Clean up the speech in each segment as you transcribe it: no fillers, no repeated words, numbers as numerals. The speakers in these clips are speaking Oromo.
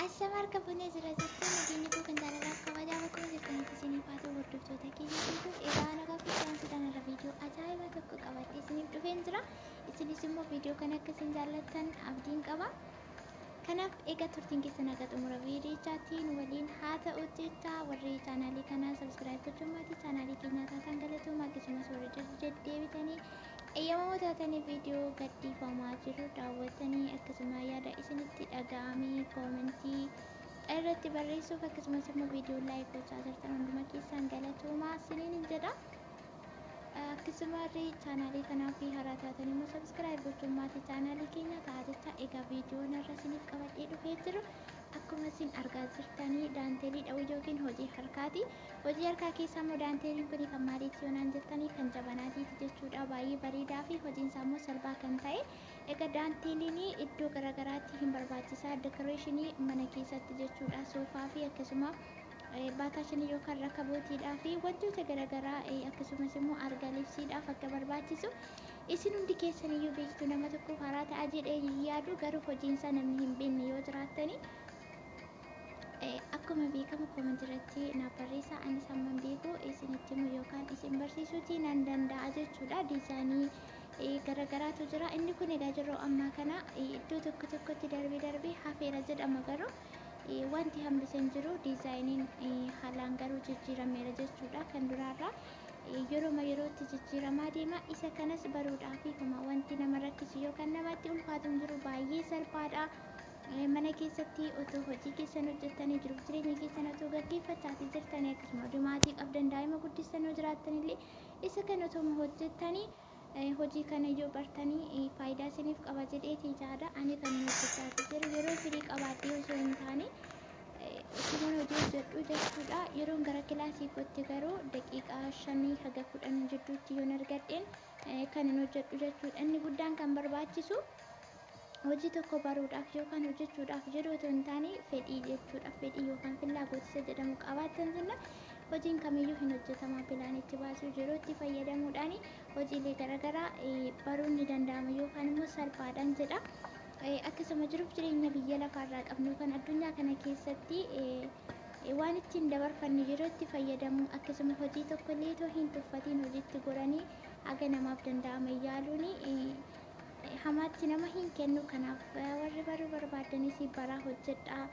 Ashama harka fuunee jira jirtu nageenyi koo kan jaalalaaf kabajaa bakkuma jirtanitti isiniif haa ta'u hordoftoota keenya YouTube. Egaa nagaa fi sidaan irra viidiyoo ajaa'ibaa tokko qabadhee isiniif dhufeen jira. Isinis immoo viidiyoo kana akka isin jaallattan abdiin qaba. Kanaaf egaa turtiin keessan haga xumura viidiyichaatiin waliin haa ta'u jecha, warri chaanaalii kanaa subscribe gochuun maatii chaanaalii keenyaa taatan galatooma. Akkasumas warri deddeebitanii eeyyamamoo taatanii viidiyoo gadhiifamaa jiru daawwattanii, akkasuma yaada isinitti dhaga'amee koomentii irratti barreessuuf, akkasumas immoo viidiyoo like gochaa jirtan hunduma keessan galatoomaa isiniin jedha. Akkasuma warri chaanaalii kanaaf haaraa taatan immoo subscribe gochuun maatii chaanaalii keenya ta'a jecha. Egaa viidiyoon irra isiniif qabadhee dhufee jiru akkuma isin argaa jirtanii daanteelii dha'uu yookiin hojii harkaati. Hojii harkaa keessaa immoo daanteeliin kun kan maaliiti yoo naan jettanii, kan jabanaatiiti jechuudha. Baay'ee bareedaa fi hojiin isaa immoo salphaa kan ta'e. Egaa daanteeliin iddoo garaagaraatti hin barbaachisaa, dekoreeshinii mana keessatti jechuudha. Soofaa fi akkasuma baataa shanii yookaan rakabootiidhaa fi wantoota garaagaraa, akkasumas immoo argaa libsiidhaaf akka barbaachisu isin hundi keessaniyyuu beektu. Nama tokkoof haaraa ta'a jedhee yaadu, garuu hojiinsaa namni hin beekne yoo jiraattanii akkuma beekamu koomentii irratti naaf barreessaa, anis hamman beeku isinitti himu yookaan isin barsiisuutii nan danda'a jechuudha. Diizaayinii garaagaraatu jira. Inni kun egaa yeroo ammaa kana iddoo tokko tokkotti darbee darbee hafeera jedhama, garuu wanti hambise hin jiru. Diizaayiniin haalaan garuu jijjiirameera jechuudha. Kan duraarraa yeroo yerootti jijjiiramaa deema. Isa kanas baruudhaaf homa wanti nama rakkisu yookaan namatti ulfaatu hin jiru, baay'ee salphaadha. Mana keessatti otoo hojii keessan hojjettanii, jiruuf jireenya keessan otoo gaggeeffachaa jirtanii, akkasuma oduu maatii qabdan, daa'ima guddistan yoo jiraattanillee, isa kan otoo hojjettanii hojii kana yoo bartanii faayidaa isiniif qaba jedheeti yaada. Ani kan hojjechaa jiru yeroo firii qabaadhee osoo hin taane otuman hojii hojjedhu jechuudha. Yeroon gara kilaasii kootti garuu daqiiqaa 5 haga 10 jidduutti yoon argadheen kan hin hojjedhu jechuudha. Inni guddaan kan barbaachisu hojii tokko baruudhaaf yookaan hojjechuudhaaf jedhu otoo hin taane fedhii jechuudha. Fedhii yookaan fillaagootisa jedhamu qabaattan jenna hojiin kamiyyuu hin hojjetama. Pilaanitti baasuu, yeroo itti fayyadamuudhaan hojiilee garaagaraa baruun ni danda'ama yookaan immoo salphaadhaan jedha. Akkasuma jiruuf jireenya biyya lafaarraa qabnu kan addunyaa kana keessatti waan ittiin dabarfannu yeroo itti fayyadamu, akkasuma hojii tokko illee otoo hin tuffatiin hojiitti goranii haga namaaf danda'ame yaaluun hamaatti nama hin kennu. Kanaaf warri baruu barbaadanis baraa hojjedhaa.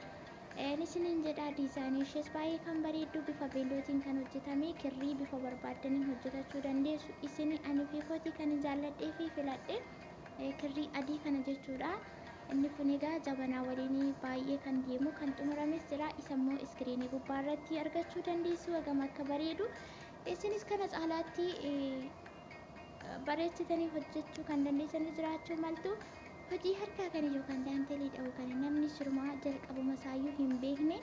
Isiniin jedha. Diizaayinii ishees baay'ee kan bareeddu, bifa beellootiin kan hojjetame, kirrii bifa barbaadaniin hojjetachuu dandeessu. Isin ani fi kootii kan jaalladhee fi filadhe kirrii adii kana jechuudha. Inni kun egaa jabanaa waliin baay'ee kan deemu, kan xumurames jira. Isa immoo iskiriinii gubbaa irratti argachuu dandeessu hagam akka bareedu. Isinis kana caalaatti bareechitanii hojjechuu kan dandeessan jiraachuu maltu. Hojii harkaa kana yookaan daanteelii dha'uu kana namni sirumaa jalqabuma isaayyuu hin beekne,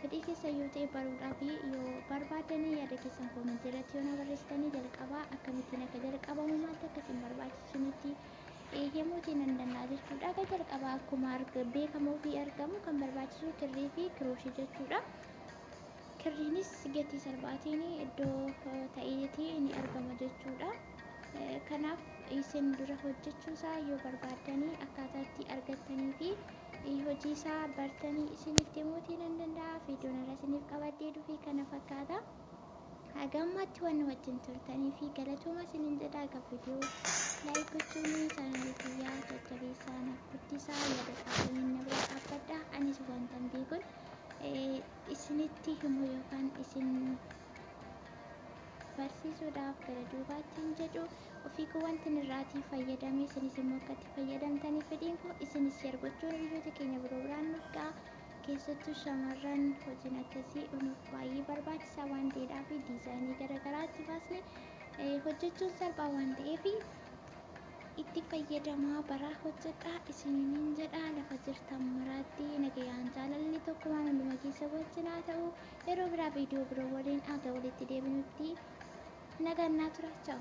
fedhii keessa yoo ta'e baruudhaaf yoo barbaadanii, yaada keessan koomentii irratti yoo na barreessitanii, jalqabaa akkamittiin akka jalqabamu, maaltu akkasiin barbaachisunitti himuutii nan danda'a jechuudha. Akka jalqabaa akkuma beekamuu fi argamu kan barbaachisu kirrii fi kirooshii jechuudha. Kirriinis gatii salphaatiin iddoo ta'eetii ni argama jechuudha. Kanaaf isin dura hojjechuusaa yoo barbaaddanii, akkaataa itti argattanii fi hojii isaa bartanii isinitti himuutii nan danda'a. Viidiyoon irra isiniif qabadhee dhufe kana fakkaata. Haga ammaatti waan nu wajjin turtanii fi galatooma isiniin jedha. Egaa viidiyoo like gochuun chaanaalii kiyyaa jajjabeessaa, naaf guddisaa, yaada qabdaniin na bira dhaabbadha. Anis wantan beekuun isinitti himu yookaan isin barsiisuudhaaf gara duubaatti hin jedhu. Ofii koo wanti irraatii fayyadame isinis immoo akka itti fayyadamtanii fedhiin koo, isinis share gochuun hiriyoota keenya biroo biraan nuuf ga'a. Keessattuu shamarran hojiin akkasii nuuf baay'ee barbaachisaa waan ta'eedhaaf, diizaayinii garaagaraatti baasne hojjechuun salphaa waan ta'eef itti fayyadamaa, baraa hojjedhaa isiniin jedha. Lafa jirtan maraatti nagayaan, jaalalli tokkumaan hunduma keessa wajjin haa ta'u. Yeroo biraa viidiyoo biroo waliin haga walitti deebinutti nagaan naa tura. Ciao.